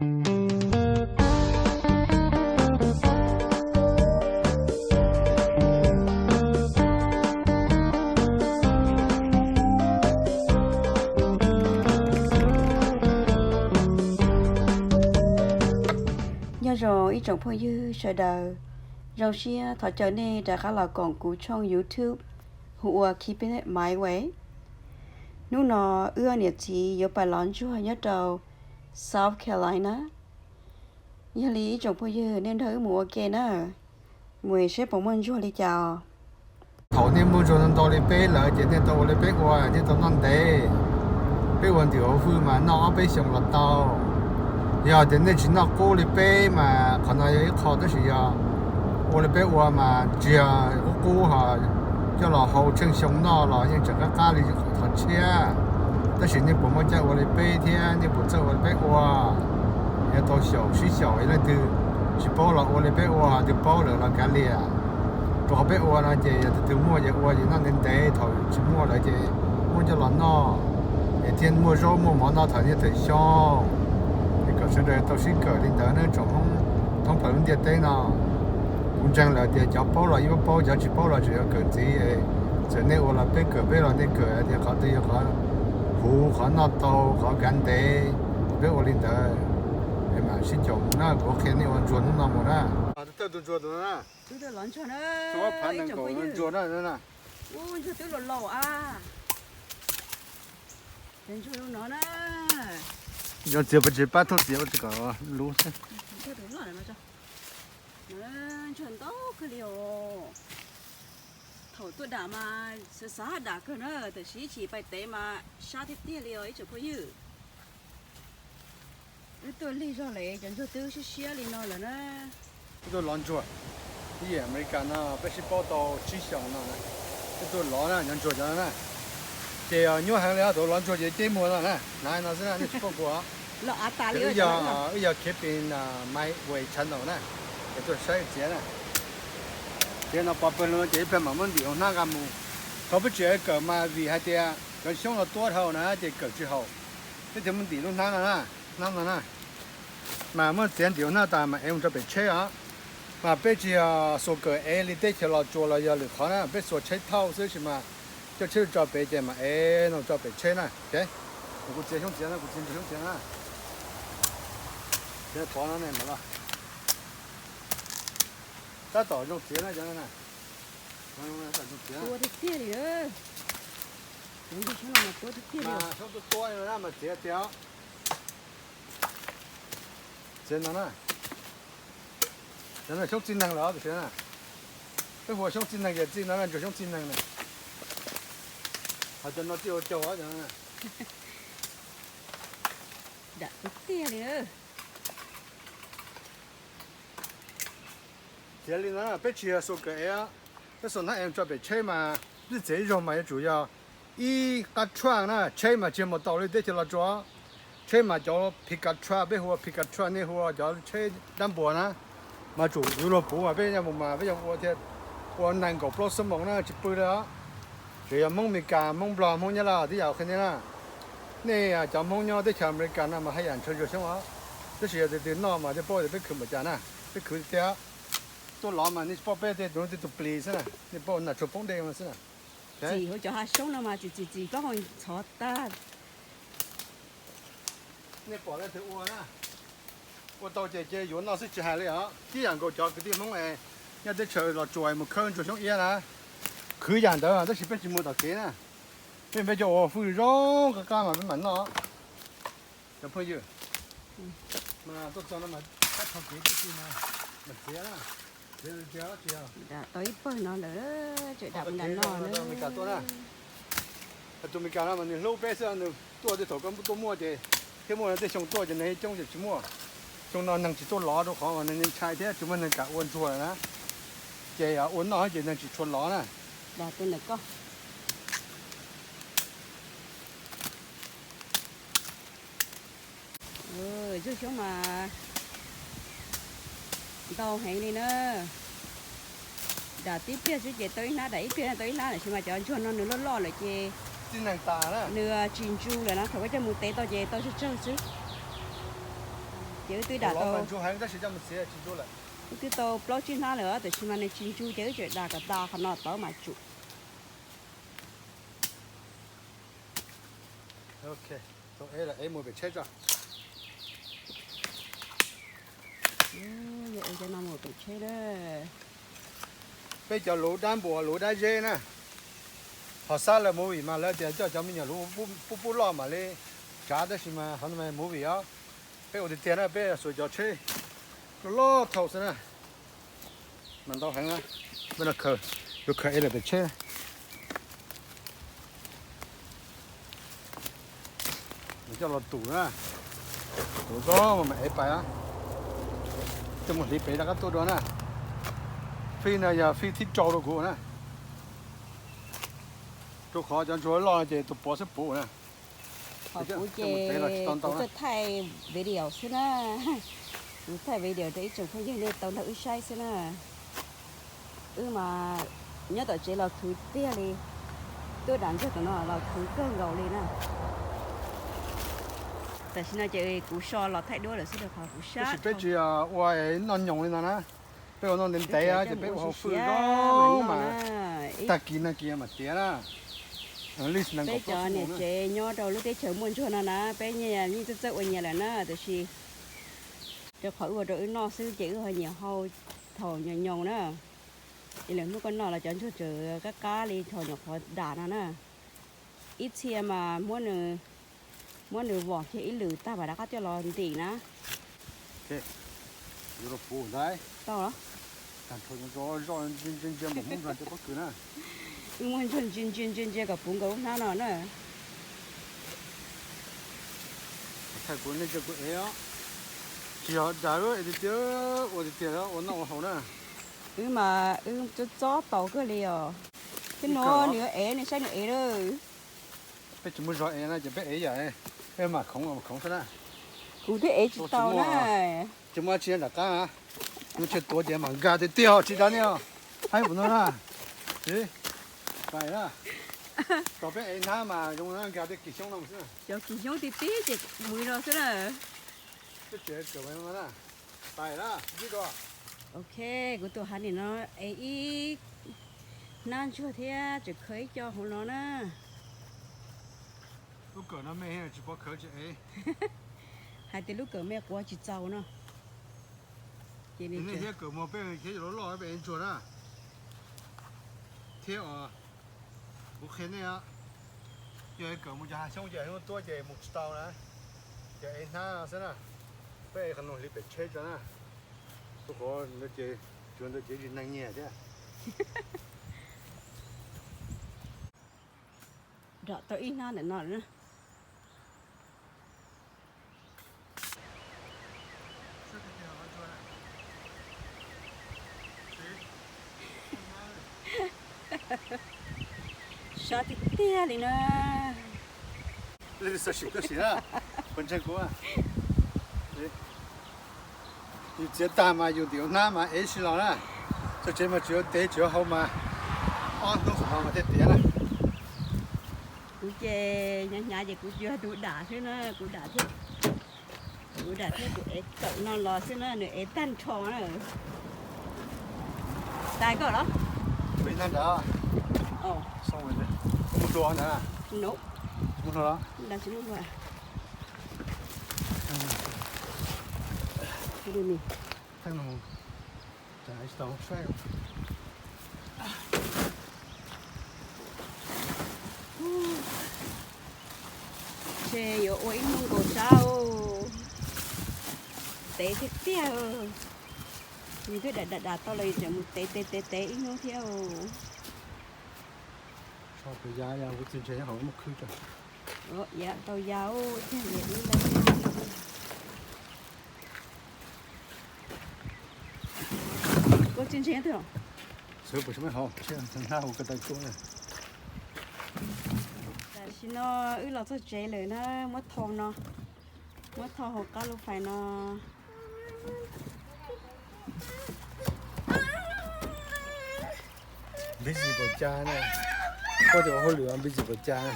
Nyob zoo ib tsoom phooj ywg sawv daws, zoo siab thov caw nej rov qab los koom kuv tshooj YouTube hu ua Keeping It My Way. Hnub no wb niam txiv yuav pais lov ntsuag nyob rau South Carolina. Yog li ib tsoom phooj ywg, nej nrog wb mus ua ke na, mus saib puas muaj ntsuag li cas. Thaum nej muaj ntsuag ntau li peb lawm ces nej tau ua li peb ua, nej tau noj ntev. Peb ua ntws hauv fwj mas noj ob peb xyoos los tau. Yog tias nej tsis noj qub li peb mas qhov no yog ib qho, tab sis yog ua li peb ua mas tsis yog qub qub ho coj los hau tsheej xyoo noj los yeej tseem qab qab li qhov tshiab. Tab sis nej puas muaj caij ua li peb thiab nej puas txawj ua li peb ua? Yuav tau xyaum sib xyaum, yog leej twg tsis paub los ua li peb ua, ho twg paub lawm los kav liam. Rau qhov peb ua no ces yog tus twg muaj ces ua ces noj ntev ntev, thaum tsis muaj lawm ces muab coj los noj, es thiaj muaj zaub muaj mov noj thaum niaj thaum xyoo. Es kom sawv daws tau sib kawm li ntawd nawb tsoom Hmoob thoob plaws lub ntiaj teb no. Kuv ntseeg lawm tias cov paub los yeej paub, cov tsis paub los tseem yuav kawm ntxiv. Txawm nej ua los peb kawm, peb los nej kawm, tias qhov twg yog qhov huv, qhov noj tau, qhov kav ntev, peb ua li ntawd. Es mam sib caum mus na, kuv qhia nej ua ntsuag hnub no mus na. Thawj tus ntsuag tus no na. Ntsuag na, ntsuag twb laus laus a. Cov ntsuag no na. Yog txiav pab tsis pab, thauj txiav kom lub xwb. Ntsuag ntau kawg li os. Thaum tuaj dam mas xav xav dam kawg na, tab sis ib chim pais tev mas sab tiag tiag li os ib tsoom phooj ywg. Wb tuaj lig zog lawm cov ntsuag twb siab siab li no lawm na. Wb tuaj lov ntsuag, ib yam Amelikas no peb sib paub tau tsib xyoos no na. Wb tuaj lov na, cov ntsuag cov no na. Ces nyuaj heev li os, thaum lov ntsuag ces ceb muag no na, hnav no xwb na, nej tsis paub kuv os. Wb yog Keeping My Way channel na, es tuaj saib txiav na. Txiav no pov pawg lug ces ib pliag mam muab ntim hauv hnab nqa mus. Thaum peb tsis kawm mas vim hais tias cov xyoob no tuab dhau na ces kawm tsis haum. Peb thiaj muab ntim lub hnab no na, hnab no na. Mas muab txiav ntim hauv hnab tas mas ev mus rau pem tsheb os. Mas peb tsis yog xuas kawm ev li teb chaws Los Tsuas los yog lwm qhov na, peb xuas tsheb thauj xwb, tab sis mas coj tsheb tso pem ces mas ev no tso pem tsheb na. Kuv txiav xyoob txiav no, kuv txiav ntsuag xyoob txiav na. Txiav pov no ne mas los. Tab tom zoo txiav na cov no na. Tua tiag tiag li. Tus ntsuag xyoob no mas tua tiag tiag li. Xyoob tuab tuab li no na mas txiav tiag os. Txiav no na. Cov no xyoob txij neeg lawm os, tam sim na. Peb hu ua xyoob txij neeg ces txij no na, ntsuag xyoob txij neeg na. Ho cov no txij ua caug os cov no na. Dam tiag tiag li. Txiav li no na, peb tsis yog xuas kawm ev, peb xuas hnab ev tso pem tsheb mas, peb txiav ib zaug mas yuav tsum yog ib qab truck na, tsheb mas tsis yog mos taus li teb chaws Los Tsuas. Tsheb mas cov pickup truck, peb hu ua pickup truck, nej hu ua cov tsheb dab npuas na, mas tsum yuav luag puv mas peb yuav mus mas peb yuav ua thiaj ua nees nkaum plaub xuab moos na tsis pw li os. Tseem yog Hmoob Amelikas, Hmoob Nplog, Hmoob Nyab Laj twb yam qhia nej na. Nej cov Hmoob nyob teb chaws Amelikas no mas haj yam ntshaw ntsuag xyoob os. Tab sis yog tus twg noj mas thiaj paub tias peb khwv npaum cas na, peb khwv tiag. Tuaj lov mas nej tsis paub peb tej tus no tej tus plis xwb na, nej paub nas tsuag poob dej no xwb na. Txim hauv cov hav xyoob no mas txim txim txim plaub hau ntxhov tag. Nej pom leej twg ua na, ua tau ces cia yuav noj xwb tsis hais li os. Tib yam nkaus cov kwv tij Hmoob es nyob teb chaws Los Tsuas mus khawb ntsuag xyoob iab na, khwv yam ntawd tab sis peb tsis mus tom kev na. Peb, peb cov ua fwj zoo qab qab mas peb mam noj. Cov phooj ywg, mas tuaj txog no mas pab tho kev tib si mas, mas txiav na, txiav tiag tiag. Tau ib pawg no lawm, tseem dam mus dam no na. Tus Amelikas no mas nws hlub peb xwb, nws tuaj tej thaum koj tuaj muaj ces thiab muaj tej xyoo tuaj ces neeg coob ces tsis muaj. Xyoo no neeg tsis tuaj lov rau qhov neeg ntshai thiab tsis muaj neeg kam ua ntsuag na. Ces ua noj ces neeg tsis tshua lov na. Ntsuag xyoob mas ntau heev li na. Dam tib pliag xwb ces tau ib hnab, dam ib pliag tau ib hnab, tab sis mas cov ntsuag no nws loj loj lawm ces nws tsis ntsu lawm na, thaum koj coj mus tev tau ces tau tsawg tsawg xwb. Ces wb twb dam tau, wb twb tau plaub tsib hnab lawm, tiam sis mas nws tsis ntsug ces wb tseem dam kom tas qhov no tau mas tsum. Cov no mus pem tsheb. Peb cov luv dab npua luv dab zeb na. Ho xab lawv movie mas lawv tias coj cov me nyuam luv pub pub loj mam li tsav, tab sis mas qhov no mas movie os. Peb ua tiag tiag na, peb xuas cov tsheb loj loj thaum xwb na. Mas ntau heev na. Peb no khaws, yuav khaws es lawm pem tsheb. Coj los tus na, tus zoo mas mam ev pais. Coj mus hliv pem rov qab tuaj dua na. Fij no yog fij thib rau rau kuv na. Rau qhov cov ntsuag loj ces tus puav xwb puv na. Ho kuv ces kuv tsuas thaij video xwb na. Kuv thaij video rau ib tsoom phooj ywg nej tau nrog wb saib xwb na. Wb mas nyob tom tsev los khwv tiag li, tuaj dam ntsuag tom no los khwv kawg nkaus li na. Tam sim no ces kuv so los thaij duab lawm xwb rau qhov kuv sab. Tab sis peb tsis ua noj nyoos li no na, peb ua noj ntev ntev ces peb ua hauv fwj zoo mas tag kis nag kis mam tiav na. Peb cov niam tsev nyob rau lub teb chaws muaj ntsuag no na peb yeej txawj txawj ua nyias lawm na, tiam sis rau qhov wb ua rau wb noj xwb ces wb ho nyiam hau thaum nyoos nyoos na. Es lawv muab koj noj los cov ntsuag tseem qab qab li thaum nyuam qhuav dam no na. Ib txhia mas muab nws vom kiag ib lwm tag mam rov qab coj los ntim na. Tau los? Muaj ntsuag ntsia ntsia ntsia ntsia kom puv nkaus lub hnab no na. Thaij kuv nej ntsia kuv ev os. Tsis yog dag lub es tiag tiag, ua tiag tiag ua noj ua haus na. Wb mas wb txob txob taus kawg li os. Thiab no nws yuav ev, nej saib nws ev lawm. Peb tsis muaj zog ev na ces peb ev yam, peb mam khoov khoov xwb na. Kuv twb ev tsis tau na. Tsis muaj dab tsi nram qab, yus tshem tuav ces mam nkag tiag tiag tsis dag nej. Haib ua no na. Pais na. Tos peb ev hnab mas zoo nkag tej kis xyoob no xwb. Cov kis xyoob tib tib ces mus no xwb na. Peb tseem kawm no na. Pais na, ib dua. Ok, kuv tus haiv niam no ev ib hnab ntsuag thiab tseem khaws ib co hauv no na. Lub kawm no me tsis pov khaws tsis ev. Hais tias lub kawm me quav tsis txaus no. Ces nej thiab kawm muag peb thiab cov loj loj peb ev ntsuag na. Thiab os, kuv qhia nej, yog kawm mus cov hav xyoob ces hav xyoob tuab ces mus tsis tau na. Ces ev hnab xwb na. Peb ev qhov no hliv pem tsheb tso na. Rau qhov ntawd ces, cuav ntawd ces tsis neeg nyiag thiab. Nram tau ib hnab ntawm no na. Sab tiag tiag li na. Leej twg xav sim tuaj sim na, puas ntseeg kuv. Yus txiav tag mas yus ntim hnab mas ev si los na. Txog tsev mas tsis yuav tev tsis yuav hau mas ob hnub saum no mas thiaj tiav na. Kuv ces hnyav hnyav ces kuv tsuas yog tus dam xwb na, kuv dam thiab, kuv dam thiab kuv ev kawm no los xwb na, nws ev tag nrho na. Tas koj los? Mus dua ntawd na. Mus dua los? Tsis mus dua. Ntshe yuav ua ib hnub nkaus sab, tev tiag tiag. Yus twb dam dam dam tau los yus tseem mus tev tev tev tev ib hnub thiab. Tso kuv ya, ya kuv txiv ntshe nyob hauv muaj khwb tso. Yav tau ya tiag. Koj txiv ntshe twg? Xwb puas sib hauv, hnab hauv ko taw tuaj na. Tam sim no wb los txog tsev lawm na, muab thau no, muab thau hauv qab lub fais no. Busy pom cas na. Koj tias ua hauj lwm busy pom cas na.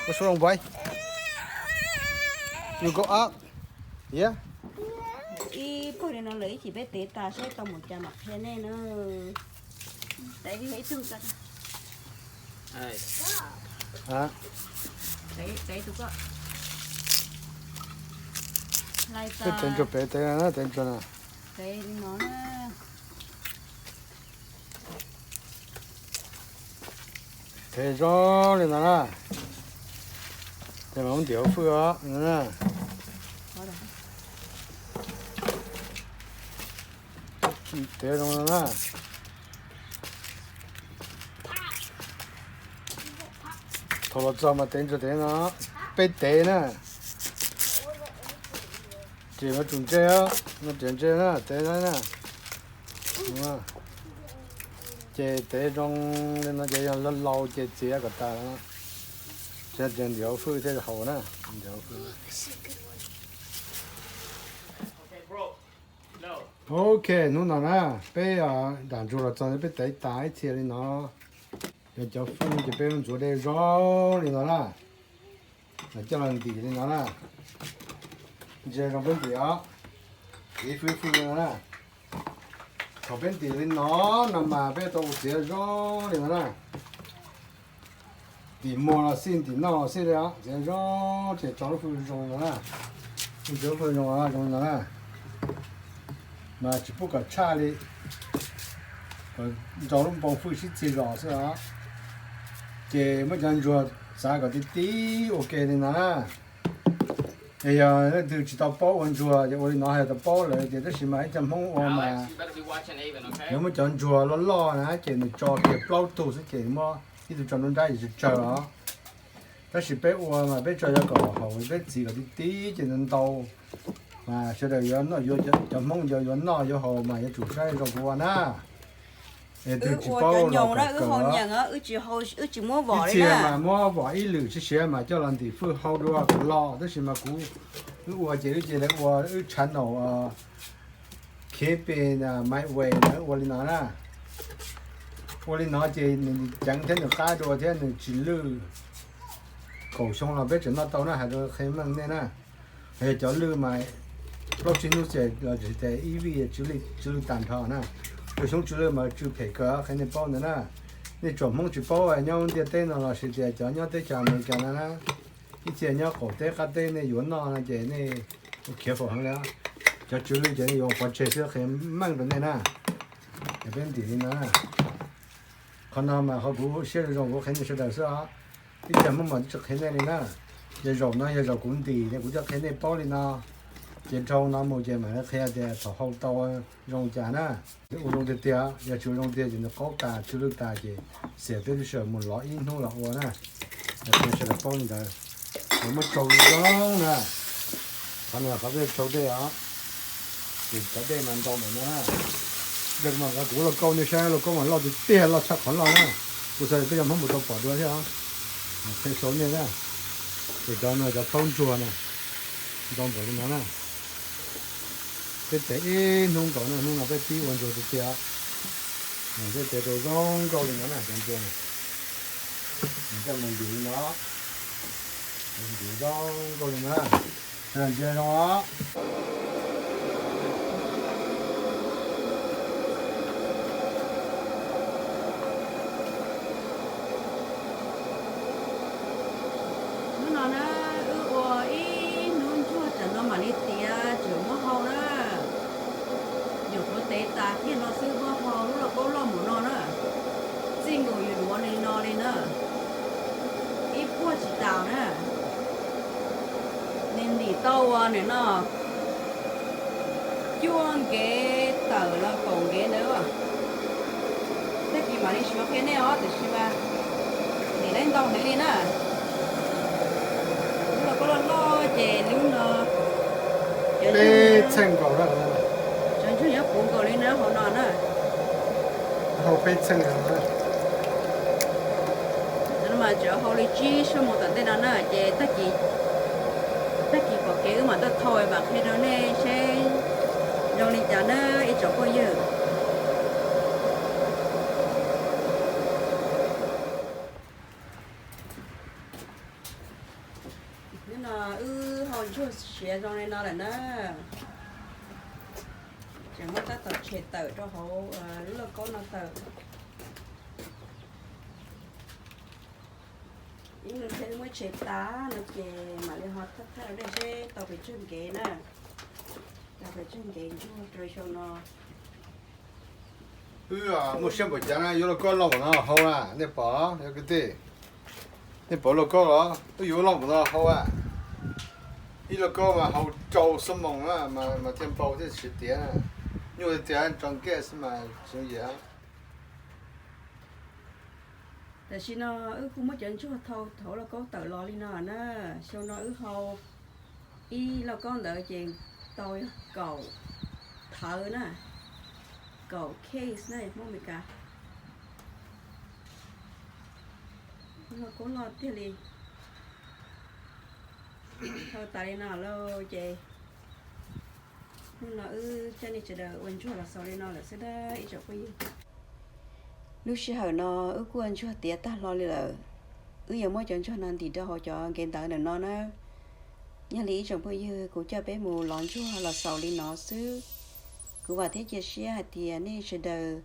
What's wrong, boy? You go up? Yeah? Ib puag li no lawm ib chim peb tev tas saib tau mus cas mam qhia nej na. Tev ib tug ko. Tev tus ko. Hlais tas. Tev ntsuag pem tev na, tev ntsuag na. Tev li no na. Tev zoo li no na. Ces mas muab ntim hauv fwj os. Tev zoo no na. Thaum los txog mas tev ntsuag tev no, peb tev na. Ces no tsum ntse, no tseem ntse na, tev no na. Ces tev zoo li no ces yog laus laus ces txiav kom tas. Ces ntim hauv fwj thiaj haus na. Ok, hnub no na, peb dam ntsuag los txog peb tev tas ib txhia li no. Yog cov fwj ces peb ntxuav dej zoo li no na. Coj los ntim li no na. Ntsia zoo peb ntim os. Ib fwj fwj li no na. Thaum peb ntim li no, no mas peb tau ua txiav zoo li no na. Ntim muag los xij, ntim noj los xij li os, txiav zoo ces tso lub fwj zoo no na. Ntsia lub fwj zoo zoo li no na. Mas tsis pub kom tshaj li, kom nrau lub npoo fwj sib txig zos xwb os. Ces muab cov ntsuag txav kom tib tib ua ke li no na. Es yog leej twg tsis tau paub ua ntsuag ces ua li no yog tau paub lawm ces, tab sis mas ib co Hmoob ua mas yuav muab cov ntsuag loj loj na ces nws tso kiag plaub tug xwb ces muab ib tug tso nruab nrab es tsawg tsawg os. Tab sis peb ua mas peb tso yog kom haum, peb txiav kom tib tib ces ntau ntau. Mas sawv daws yuav noj, yuav cov Hmoob yuav noj yuav haus mas yuav tsum saib zoo kuv ua na. Es twg tsis paub los kom kawm. Ib txhia mas muab vom ib lwm, tsis siav mas coj los ntim fwj hau dua kom loj, tab sis mas kuv wb ua ces wb cia li ua wb channel Keeping My Way na, ua li no na. Ua li no ces nws ceev thiab nws qab dua thiab nws tsis lwj. Kaum xyoo los peb tseem noj tau na, hais rau qhia meej nej na. Yog cov lwj mas plaub tsib hnub xwb los tsis tias ib vij tsw lwj tag nrho na. Tus xyoob tsw lwj mas tsw phem kawg, qhia nej paub ntawd na. Nej tsoom Hmoob tsis paub nyob ntiaj teb no los sis tias cov nyob teb chaws Amelikas no na, ib txhia nyob qaum teb qab teb nej yuav noj no ces nej ua careful heev li. Cov tsw lwj ces nej yuav pov tseg xwb, qhia meej rau nej na. Ces peb ntim li no na. Qhov no mas qhov kuv siab zoo zoo kuv qhia nej sawv daws xwb os. Ib txhia Hmoob mas twb tsis qhia nej li na. Yog zaum no yog zaum kuv ntim ne kuv coj qhia nej paub li no. Ces dhau no mus ces mam li qhia tias thaum hau tau zoo cas na. Ua zoo tiag tiag, yog tsis ua zoo tiag ces nws qaub tas tsw lwj tas ces xiam peb lub sij hawm mus lov ib hnub los ua na. Qhia sawv daws paub li ntawd. Ces muab tsau zoo na. Qhov no qhov peb tsau dej os. Ces cov dej mas ntau npaum no na. Kuv los kauj nej saib, lauj kaub mas loj tiag tiag, loj tshaj qhov loj na. Kuv xav tias peb cov Hmoob puas tau pom dua thiab os. Qhia sau nej na. Ces cov no cov plaub ntsuag na, ntau npaum li no na. Peb tev ib hnub nkaus na, hnub no peb pib ua ntsuag tiag tiag. Peb tev rau zoo nkauj li no na cov ntsuag. Coj mus ntim li no, ntim zoo nkauj li no na. Ntsia zoo os. Hnub no na, wb ua ib hnub ntsuag tsam no mam li tiav tseem muab hau na. Nyuam qhuav tev tas kiag no xwb muab hau lub lauj kaub loj mus no na. Txij nkaus yuav duav li no li na. Ib puag tsis tas na. Nws ntim tau ua nws no cuaj nkev tawm los kaum nkev ntawd. Tag kis mam li suav qhia nej os, tiam sis mas ntim laib ntau heev li na. Lub lauj kaub loj loj ces lub no peb txheej nkaus na. Cov ntsuag nyob puv nkaus li na hauv no na. Hau peb txheej. Mas tseem hau li tsib xuab moos tom ntej no na ces tag kis, tag kis pom kev wb mam tuaj thau mam qhia rau nej seb zoo li cas na ib tsoom phooj ywg. Hnub no wb hau ntsuag siav zoo li no lawm na. Muab tab tom tshem tawm rau hauv lub lauj kaub no tawm. Ib pliag muab tshem tas no ces mam li ho thaj thaj rau nej seb tau pes tsawg nkev na. Tau pes tsawg nkev ntsuag rau xyoo no. Wb muaj siab npaum cas na, yuav lauj kaub loj npaum no hau na, nej pom los yog kwv tij? Nej pom lauj kaub los? Wb yuav loj npaum no hau a. Ib lauj kaub mas hau rau xuab moos na mas thiaj npau thiaj siav tiav na. Nyuaj tiag tiag, rau nkej xwb mas tsis yooj yim. Tam sim no wb kuj muab cov ntsuag thau hauv lauj kaub tawm los li no na. Xyoo no wb hau ib lauj kaub ntawd ces tau yog kaum thawv na, kaum case na Hmoob Amelikas. Lauj kaub loj tiag li. Thau tas li no lauj ces hnub no wb coj nej sawv daws ua ntsuag los xaus li no lawm xwb na ib tsoom phooj ywg. Lub sij hawm no wb kuj ua ntsuag tiav tag hlo li lawm. Wb yuav muab cov ntsuag no ntim rau hauv cov nkev ntawv ntawm no na. Yog li ib tsoom phooj ywg, kuv coj peb mus lov ntsuag los xaus li no xwb. Kuv vam thiab cia siab hais tias nej sawv daws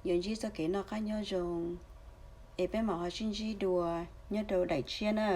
yuav ntsib txoj kev noj qab nyob zoo, es peb mam ho sib ntsib dua nyob rau daim tshiab na.